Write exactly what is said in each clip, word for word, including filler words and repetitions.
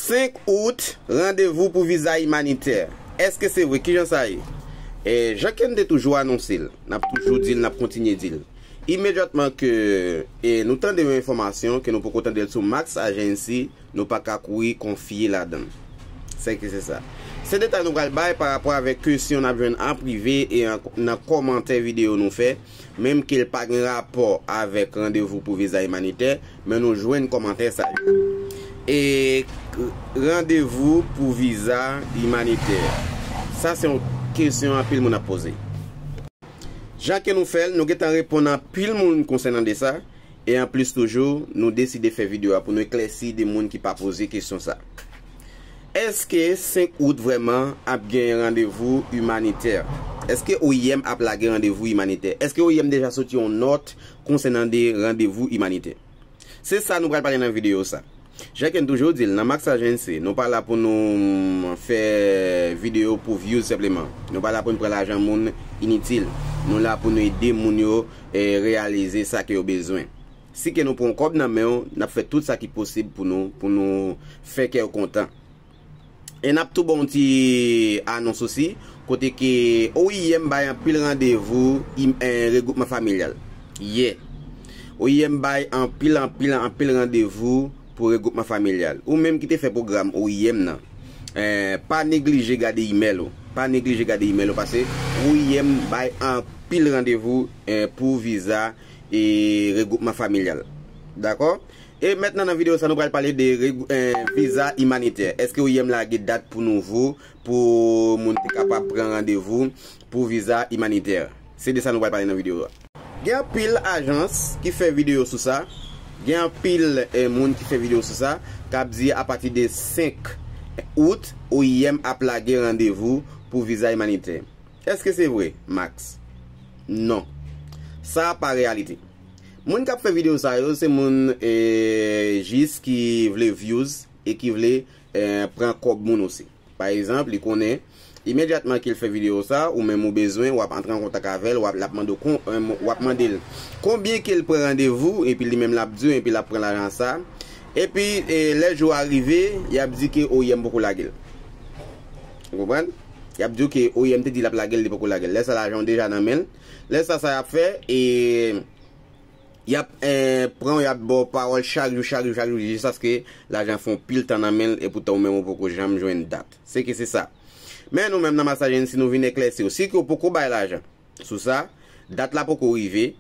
Senk out, randevou pou viza imanitè. Èske se vre? Kijan sa ye? E, jan ke n te toujou anonse l, n ap toujou di l, n ap kontinye di l. Imedyatman ke, e, nou tande yon enfòmasyon ke nou poko tande l sou Max Agency, nou pa ka kouri konfye ladan l. Se ke se sa. Se detay nou pral bay pa rapò avèk kesyon n ap jwenn an prive e an, nan kòmantè videyo nou fè, menm ke l pa gen rapò avèk randevou pou viza imanitè, men nou jwenn kòmantè sa yo. E randevou pou viza imanitè. Sa se yon kesyon anpil moun ap poze. Jan ke nou fè l, nou gentan reponn anpil moun konsènan de sa, e anplis toujou, nou deside fè videyo a pou nou eklèsi de moun ki pa poze kesyon sa. Èske senk out vrèman ap gen randevou imanitè? Èske O I M ap lage randevou imanitè? Èske O I M deja soti yon nòt konsènan de randevou imanitè? Se sa nou pral pale nan videyo sa. Jan ke n toujou di l, nan Max Agency, nou pa la pou nou, mm, fè videyo pou views senpleman. Nou pa la pou n pran lajan moun initil. Nou la pou nou ede moun yo, e, reyalize sa ke yo bezwen. Si ke nou pran kòb nan men w, n ap fè tout sa ki posib pou nou, pou nou fè kè w kontan. E n ap tou ba w yon ti anons osi, kote ke O I M bay anpil randevou, im-, eh, regwoupman familyal. Yeah. O I M bay anpil, anpil, anpil randevou pou regwoupman familyal. Ou menm ki te fè pwogram O I M nan, eh, pa neglije gade imèl ou. Pa neglije gade imèl ou, paske O I M bay anpil randevou, eh, pou viza e regwoupman familyal. Dakò? E mentnan nan videyo sa, nou pral pale de reg-, eh, viza imanitè. Èske O I M lage dat pou nouvo, pou moun te kapab pran randevou pou viza imanitè? Se de sa nou pral pale nan videyo a. Gen anpil ajans ki fè videyo sou sa. Gen anpil, eh, moun ki fè videyo sou sa, k ap di apati de senk out, O I M ap lage randevou pou viza imanitè. Èske se vre, Max? Non. Sa pa reyalite. Moun k ap fè videyo sa yo, se moun, eh, jis ki vle views e ki vle, eh, pran kòb moun osi. Pa egzanp, li konnen, imedyatman ke l fè videyo sa, ou menm ou bezwen, w ap antre an kontak avè l, w ap, l ap mande w kon-, eh, w ap mande l konbyen ke l pran randevou, epi li menm l ap di w, epi l ap pran lajan sa. Epi, eh, lè jou a rive, y ap di ke O I M poko lage l. Ou konprann? Y ap di w ke O I M te di l ap lage l, li poko lage l. Lè sa, lajan w deja nan men l. Lè sa, sa y ap fè, e y ap, eh, pran w, y ap ba w pawòl chak jou, chak jou, chak jou, jiskaske lajan fè yon pil tan nan men l, epoutan ou menm ou poko janm jwenn dat. Se ke se sa. Men nou menm nan Max Agency, nou vin eklèsi w. Si ke w poko bay lajan sou sa, dat la poko rive,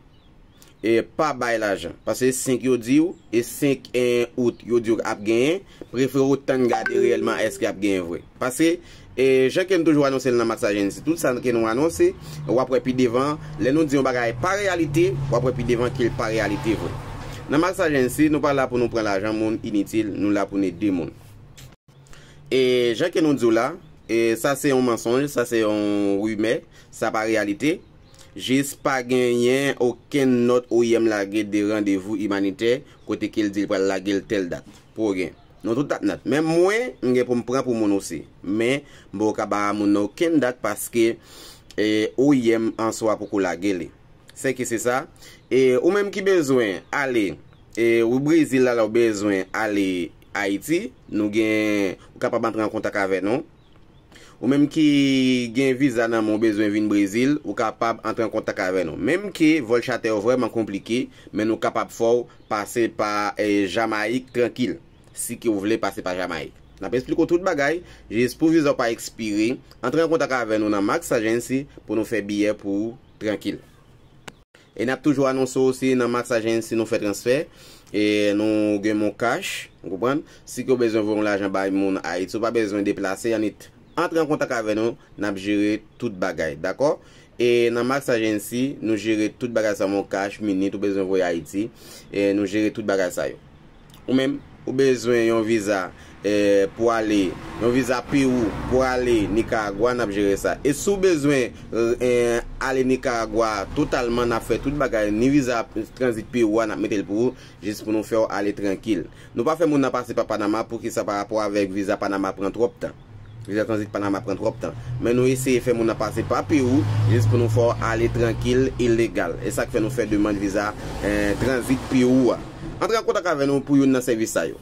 e pa bay lajan. Paske senk yo di w, e senk, eh, out yo di w ap genyen, prefere w tann gade reyèlman èske ap genyen vre. Paske, e, jan ke n toujou anonse l nan Max Agency, tout sa ke nou anonse, w ap wè pi devan, lè nou di yon bagay pa reyalite, w ap wè pi devan ke l pa reyalite vre. Nan Max Agency, nou pa la pou nou pran lajan moun initil, nou la pou n ede moun. E jan ke nou di w la, e sa se yon mansonj, sa se yon rimè, sa pa reyalite. Jis pa genyen okenn nòt O I M lage de randevou imanitè kote ke l di l pral lage l tèl dat. Pou gen. Nou tout ap nòt. Menm mwen, m gen pou m pran pou moun osi. Men, m poko ka ba moun nan okenn dat paske, e, O I M an swa poko lage li. Se ki se sa. E ou menm ki bezwen ale, e ou Brezil la, la ou bezwen ale Ayiti, nou gen, ou kapab antre an kontak avè nou. Ou menm ki gen viza nan men w bezwen vin Brezil, ou kapab antre an kontak avè nou. Menm ke vòl chatè yo vrèman konplike, men nou kapab fè w pase pa, e, Jamayik trankil, si ke w vle pase pa Jamayik. N ap esplike w tout bagay, jis pou viza w pa ekspire, antre an kontak avè nou nan Max Agency pou nou fè biyè pou ou trankil. E n ap toujou anonse w osi nan Max Agency si nou fè transfè. E nou gen MonCash, ou konprann? Si ke w bezwen voye yon lajan bay moun Ayiti, ou pa bezwen deplase, annik antre an kontak avè nou, n ap jere tout bagay, dakò? E nan Max Agency, nou jere tout bagay sa, MonCash, minit, ou bezwen voye Ayiti, e nou jere tout bagay sa yo. Ou menm, ou bezwen yon viza, eh, pou ale, yon viza Pewou pou ale Nikaragwa, n ap jere sa. E si w bezwen, eh, ale Nikaragwa totalman, n ap fè tout bagay, ni viza tranzit Pewou a, n ap mete l pou ou, jis pou nou fè w ale trankil. Nou pa fè moun nan pase pa Panama, poukisa? Pa rapò avèk viza Panama pran twòp tan. Viza tranzit Panama pran twòp tan. Men nou eseye fè moun nan pase pa Pewou, jis pou nou fè w ale trankil e legal. E sa k fè nou fè demann viza, eh, tranzit Pewou a. Antre an kontak avè nou pou youn nan sèvis sa yo.